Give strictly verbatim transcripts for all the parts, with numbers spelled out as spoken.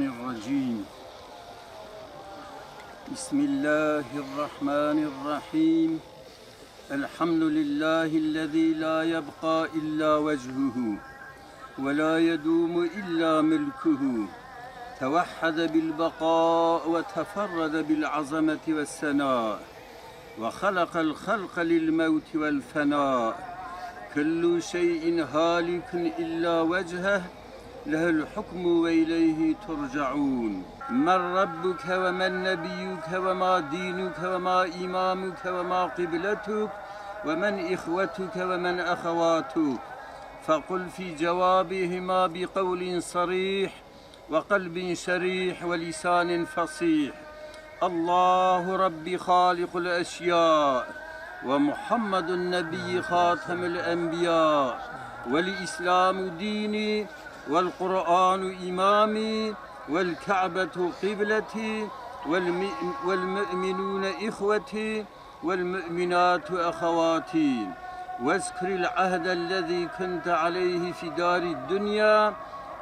الرجيم. بسم الله الرحمن الرحيم. الحمد لله الذي لا يبقى إلا وجهه ولا يدوم إلا ملكه، توحد بالبقاء وتفرد بالعظمة والثناء، وخلق الخلق للموت والفناء، كل شيء هالك إلا وجهه، له الحكم وإليه ترجعون. من ربك ومن نبيك وما دينك وما إمامك وما قبلتك ومن إخوتك ومن أخواتك؟ فقل في جوابهما بقول صريح وقلب شريح ولسان فصيح: الله ربي خالق الأشياء، ومحمد النبي خاتم الأنبياء، والإسلام ديني، والقرآن إمامي، والكعبة قبلتي، والم-، والمؤمنون إخوتي، والمؤمنات أخواتي، واذكر العهد الذي كنت عليه في دار الدنيا،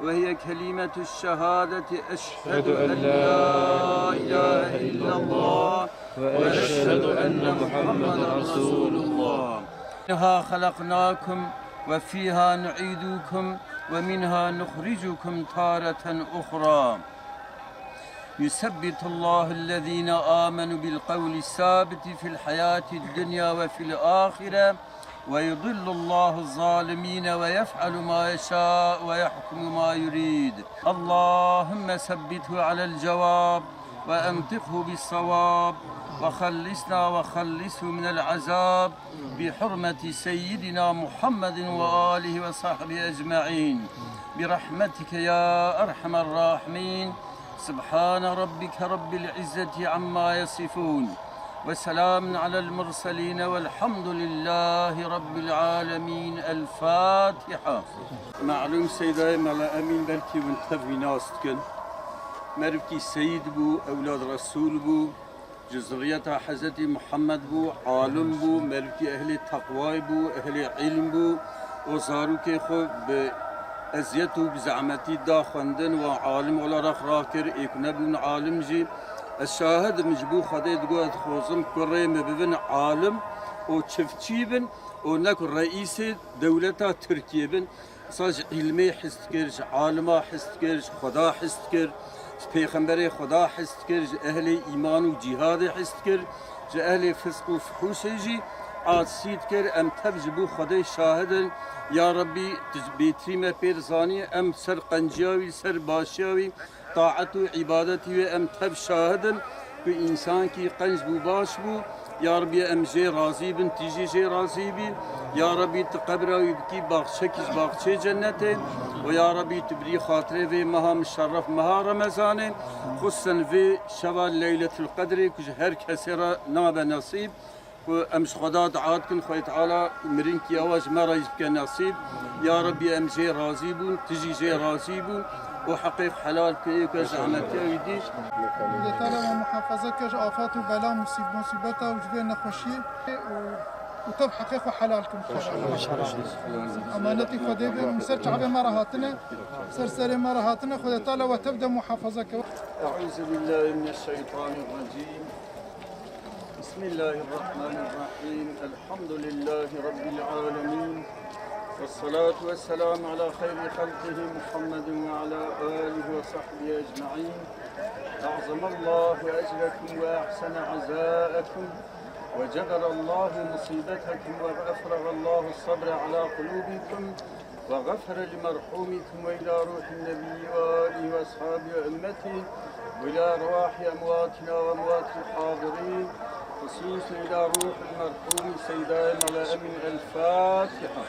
وهي كلمة الشهادة: أشهد أن لا إله إلا الله وأشهد أن محمدا رسول الله. منها خلقناكم وفيها نعيدكم ومنها نخرجكم تارة أخرى. يثبت الله الذين آمنوا بالقول الثابت في الحياة الدنيا وفي الآخرة، ويضل الله الظالمين ويفعل ما يشاء ويحكم ما يريد. اللهم ثبته على الجواب وأنطقه بالصواب وخلصنا وخلصه من العذاب بحرمة سيدنا محمد وآله وصحبه أجمعين برحمتك يا أرحم الراحمين. سبحان ربك رب العزة عما يصفون وسلام على المرسلين والحمد لله رب العالمين. الفاتحة. Malûm Seydayê Mela Emîn belkî hûn tev wî nas dikin. Merivkî seyîd bû, ewlad Resûl bû. Ji zuriyeta Hezretî Muhammed bû, alim bû, merivkî ehlê teqwayê bû, ehlê îlm bû. O zarokê xwe bi eziyet û bi zehmetî da xwendin, wan alim olarak rakir, ê ku nebûn alim jî. Ez şahid im, ji bo Xwedê digot, ez dixwazim kurê min bibin alim û çiftçî bin û ne ku reîsê dewleta Tirkiyê bin. Sa ji îlmê hez dikir, ji alima hez dikir, ji Xweda hez dikir, ji pêxemberê Xweda hez dikir, ji ehlê îman û cîhadê hez dikir, ji ehlê fisq û fuhûşê jî aciz dikir. Em tev ji bo Xwedê şahid in. Ya Rebbî, tu ji bêtirî me pê dizanî, em ser qenciya wî, ser başiya wî, taet û îbadetî wê em tev şahid in ku însankî qenc bû, baş bû. Ya Rebî, em jê razî bin, tu jî jê razî bî. Ya Rebî, tu qebra wî bikî baxçekî ji baxçeyê cennetê. Û ya Rebî, tu birî xatirê vê meha muşerref, meha Remezanê, xususen vê şeva Leyletul Qedrê ku ji her kesê re nabe nesîb. Ku em ji Xweda dua dikin, Xwedê Teala mirinkiya we ji me re jî bike nesîb. Ya Rebî, em jê razî bûn, tu jî jê razî bûn û heqê xwe helal bike, ê ku ez zehmetiya wî dî. Xwedê Teala we muhafaza ke ji afat û bela, musîb-, musîbeta û ji vê nexweşiyê û, û tev heqê xwe helal kin. Emanetî Xwedê be, em ser çavê me re hatine, ser serê me re hatine, Xwedê Teala we tev de muhafaza ke. Eûzubillahimineşşeytanirrecîm. بسم الله الرحمن الرحيم. الحمد لله رب العالمين. والصلاة والسلام على خير خلقه محمد وعلى آله وصحبه أجمعين. أعظم الله أجركم وأحسن عزاءكم وجبر الله مصيبتكم وأفرغ الله الصبر على قلوبكم وغفر لمرحومكم وإلى روح النبي وآله وأصحابه وأمته وإلى أرواح أمواتنا وأموات الحاضرين، خصوصا إلى روح المرحوم سيداي ملا أمين. الفاتحة.